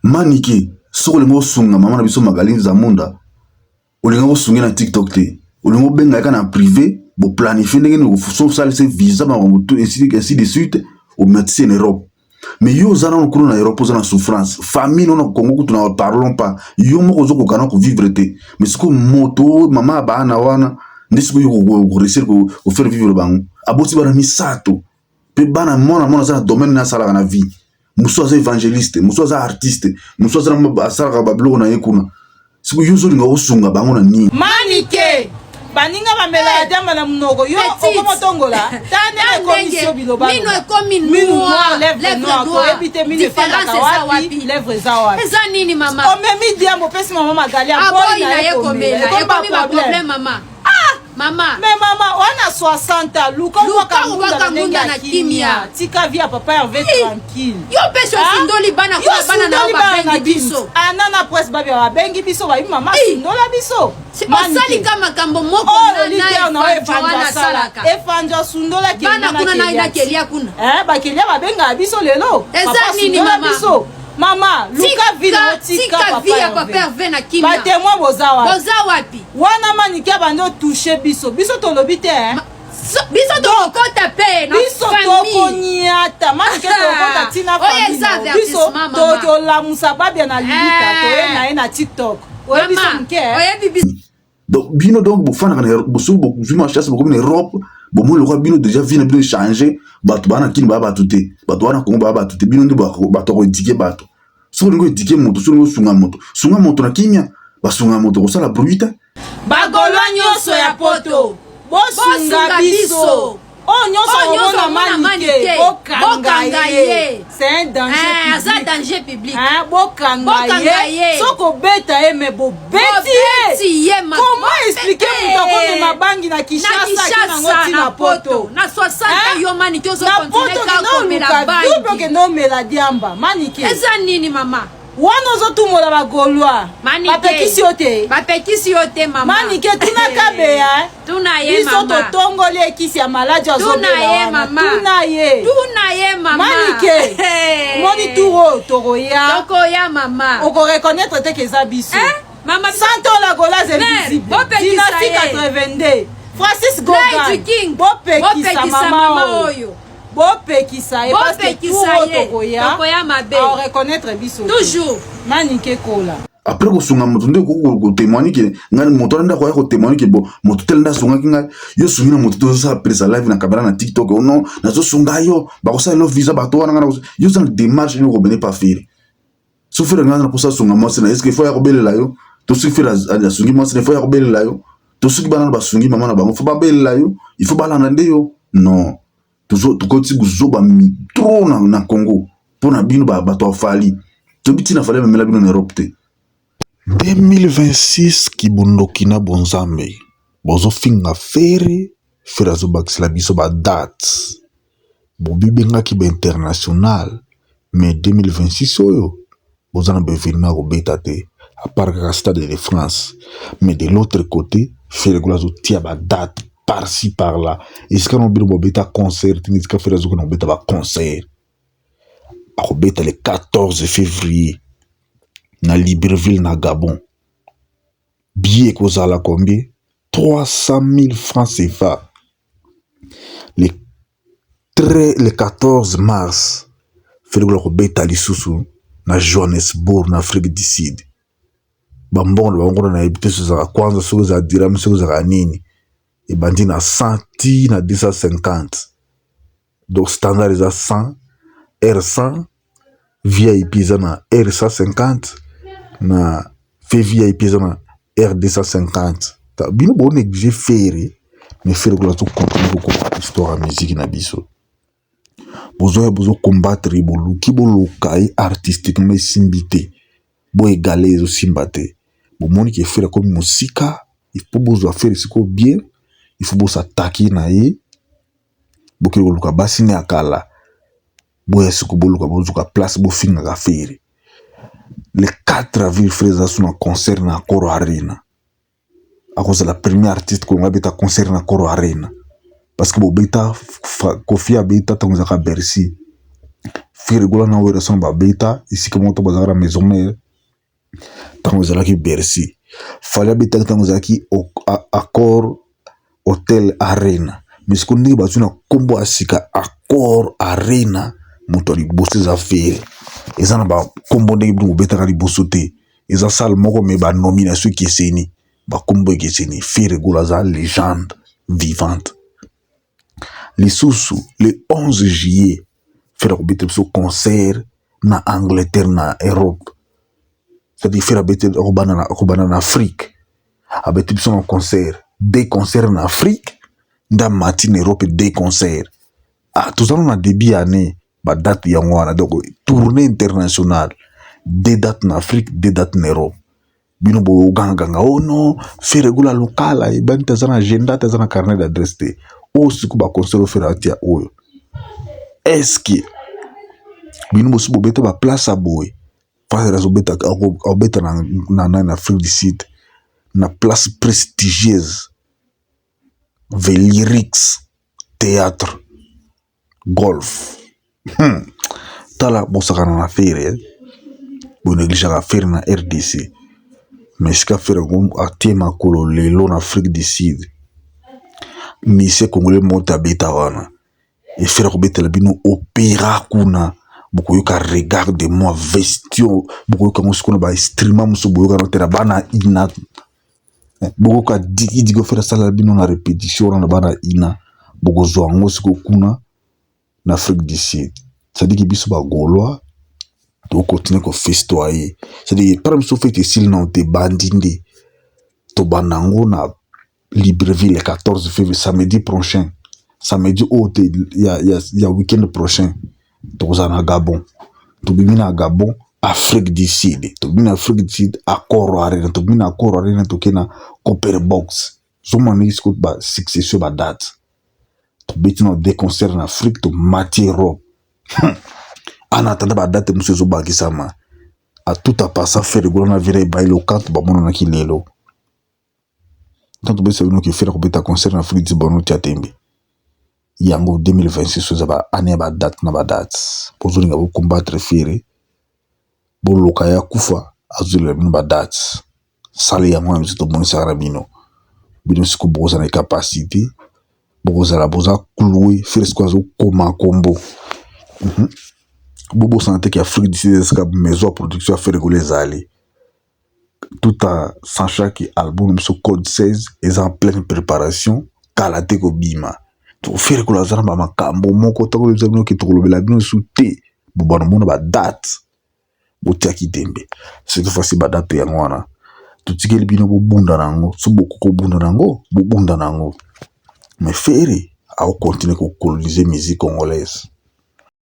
Manike soki olingi osunga mama na biso Magali Zamunda, olingi osunge na TikTok te, olingi obenga ye kaka na privé, boplanifie ndenge nini osalisa visa makambo tout ainsi de suite, omatisi na Europe. Mais yo oza nano kuna na Europe, oza na souffrance, famille no na Congo kutu na parlons pas, yo moko ozokoka na kovivre te. Mais sikoyo moto mama ya bana wana nde sikoyo koréussir kofaire vivre bango. Aboti bana misato mpe bana mwana mwana aza na domaine na asalaka na vie. Mosusu aza évangéliste, mosusu aza artiste, mosusu aza asalaka babiloko na ye kuna. Sikoyo yo ozolinga kosunga bango na nini? Manike, baninga bamelaka diamba na monoko, yo okomotongola ta ndenge ekomisi yo biloba. Mino ekomi minu noir, noir, lèvre noir, toyebi te mino Différence efandaka eza wapi, wapi? Lèvre eza wapi? Eza nini, mama? Omemi diamba, opesi mama Magali, aboyi aboyi na ye komela, ekomi ekomi baproblème. Baproblème, mama, mama. Mais mama wana 60 ans, luka Luka obwaka ngunda obwaka na ndenge ngunda ya na kimia. kimia. Tika vie ya papa Herve tranquille. Yo mpe so osundoli bana Yo kuna, bana na yo sundoli bana na babengi kini. biso. Ana na presse babia babengi biso, bayebi mama Ih. sundola biso. Osalika makambo moko oyo na leader na oyo Efanjo Efanjo wana asalaka. asalaka. Efanjo asundolaki bana kuna na kelia kuna. Bakelia babengaka biso lelo. Eza Papa nini, asundola mama? biso. Mama, luka vie na yo, tika Tika vie ya papa papa Herve. Herve na kimia. Batémoin boza wapi? Boza wapi? Wana Manike abandi otouche biso, biso tolobi te, eh? Biso tokokota mpe na Biso famille. Tokoniata Manike, tokokota ntina Oyo famille eza na yo. Biso avertissement, mama. Tolamusa babia na lilita. Eh. Toye na ye na TikTok, oyebi biso Mama, moke, eh? Oyebi biso. Donc bino, donc bofandaka na bosoki, bozwi ma chance, bokomi na Europe, bomoni lokola bino déjà vie na bino echange. Bato baa na Kini baa bato te, bato baa na Kongo baa bato te. Bino nde bato ya koéduquer bato. Soki olingi oéduquer moto, soki olingi osunga moto, sunga moto na kimia. Basunga moto kosala bruit te. Bagaulois nyonso ya Poto, bosunga Bosunga biso. Biso. Oyo nyonso Oyo nyonso omona omona Manike, Manike, bokanga bokanga ye. ye. C'est un danger Eh, aza public. danger public. Hein, bokanga Bokanga ye. ye. Soki obeta ye, me bobeti ye. Bobeti ye, Comment expliquer moto akomema bangi na na Kinshasa, ake nango Kinshasa ntina na Poto? Poto na 60 Hein? yo Manike Na ozokontinue Poto kaka okende komela oluka double, bangi. okende omela diamba, Manike. Eza nini, mama? Wana ozotumola bagaulois. Manike. Bapekisi yo te. Bapekisi yo te, mama. Manike, tuna Kabeya. Tuna ye, Biso mama. totongoli ekisi ya maladi Tuna azobela ye, wana. mama. Tuna ye. Tuna ye, mama. Manike, moni tour oyo tokoya. Tokoya, mama. Okoreconnaître te ke eza biso. Eh, mama. Santola Golaze Mère, invisible. bopekisa Dynastie ye. 82, Francis Lady Gogan. King, Bopekisa bopekisa mama mama oyo. Oyo. Bopekisa ye parce que Bopekisa tour oyo ye. tokoya. Tokoya mabe. Aoreconnaître biso te. Toujours. Manike, kola. Après kosunga moto nde okoki kotémoigne ke ngai moto wana nde akoya kotémoigne ke bon, moto tel nde asungaki ngai. Yo osungi na moto te, ozosala presa live na caméra na TikTok: "Oh non, nazosunga yo, bakosala elo visa." Bato wana ngai yo oza na démarche nini okobene pa Ferre? So Ferre ngai na mposa asunga mwasi na, est-ce que faut ya kobelela yo? To soki Ferre asungi mwasi na, faut ya kobelela yo? To soki bana na basungi mama na bango, faut babelela yo? Il faut balanda nde yo? Non, tokoti kozoba trop na Congo mpo na bino bato ya Fally. Toyebi ntina Fally amemela bino na Europe te. 2026 kibundoki na bonzambe, bozofinga Ferre. Ferre azobakisela biso badate. Bobibengaki bainternational, mais 2026 oyo boza na baévénement ya kobeta te, à part kaka Stade de France. Mais de l'autre côté, Ferre Gola azotia badate par-ci par-là esika na bino bobeta concert te. Esika Ferre azokende kobeta baconcert, akobeta le 14 février na Libreville, na Gabon. Billet ekozala combien? 300 000 francs CFA. Le 14 mars, Ferre Gola kobeta lisusu na Johannesburg, na Afrique du Sud. Bambongo na bango kuna nayebi te soki ezalaka kwanza, soki ezala dirham, soki ezalaka nini. Ebandi na 100 ti na 250. Donc standard eza 100, R100, VIP eza na R150, na VVIP eza na R250. Bino bonéglige Ferre, mais Ferre Gola azocontinue kokoma histoire ya musique na biso. Bozoya bozocombattre, boluki boluka ye artistiquement, esimbi te. Boégale, ezosimba te. Bomoni ke Ferre akomi mosika. Il faut bozwa Ferre sikoyo bien, il faut bosatake na ye. Bokende koluka basi ne ya kala, boya sikoyo boluka bozuka place bofingaka Ferre. Le 4 avril, Ferre eza so na concert na Accor Arena. Akozala premier artiste kongo abeta concert na Accor Arena, parce que bobeta, Koffi abeta ntango ezalaka Bercy. Ferre Gola na Werrason babeta esika moko to bazalaka na maison mère ntango ezalaki Bercy. Fally abetaki ntango ezalaki Accor Hotel Arena. Mais sikoyo ndenge bazwi na nkombo ya sika Accor Arena, moto ya liboso eza Ferre. Eza na bakombo ndenge bino bobetaka liboso te, eza salle moko mais banomination ekeseni, bakombo ekeseni. Ferre Gola aza légende vivante. Lisusu le 11 juillet, Ferre akobeta biso concert na Angleterre, na Europe. C'est-à-dire Ferre abeti, akobanda na Afrique, abeti biso na concert, deux concerts na Afrique, nde amati na Europe, deux concerts. Ah, tozala na début ya année, badate yango wana. Donc tournée internationale, deux dates na Afrique, deux dates na Europe. Bino bogangaganga: "Oh non, Ferre Gola lokala ebani te, aza na agenda te, aza na carnet d'adresse te." Oyo sikoyo baconcert oyo Ferre atia oyo, est-ce bino bosi bobeta baplace ya boye? Ferre azobeta, akobeta na Afrique du Sud, na place prestigieuse, The Lyrics Théâtre Golf. Tala, bosakana na Ferre, eh? Bonégligeaka Ferre na RDC, mais esika Ferre atie makolo lelo na Afrique du Sud, musicien congolais moko abeta wana. E Ferre akobetela bino opéra kuna, bokoyoka "Regarde moi", "Vestio", bokoyoka ngo sikoyo na bainstrument mosusu boyoka te na bana ina. Bokoyoka dikidiki Ferre asalela bino na répétition wana na bana ina, bokozwa yango sikoyo kuna na Afrique du Sud. C'est-à-dire que biso bagaulois tokocontinuer kofestoyer, c'est-à-dire mpona biso fête esili nano te, bandi nde tobanda yango na Libreville le 14 février, samedi prochain, samedi oyo te, ya week-end prochain. Tokozala na Gabon, tobimi na Gabon, Afrique du Sud, tobimi na Afrique du Sud, Accor Arena, tobimi na Accor Arena, toke na Copper Box. Ozomona ndenge sikoyo basuccession badate, tobeti na deux concert na Afrique, tomati Europe. En attendant badate mosusu ezobakisama. Tout à passa, Ferre Gola na vira ebai lokanto bamonanaki lelo. Ntango tobetisa bino ke Ferre kobeta concert na Afrique du Sud, bano tia tembe. Yango 2026 eza ba année ya badate na badate. Bozolinga bocombattre Ferre, boloka ya kufa, azolela bino badate sale yango na biso tomonisaka na bino. Bino sikoyo bokozala na capacité, bokozala boza cloué. Ferre sikoyo azokoma kombo. Bobosana te ke Afrique du Sud esika maison ya production ya Ferre Gola ezali, tout en sachant ke album na biso Code 16 eza en pleine préparation, kala te kobima. Ferre Gola aza na bamakambo moko ntango eza bino ke tokolobela bino su te. Bobana mona badate, botiaki tembe. Cette fois-ci badate yango wana totikeli bino, bobunda na yango. So bokoki kobunda na yango, bobunda na yango. Mais Ferre akocontinuer kocoloniser musique congolaise.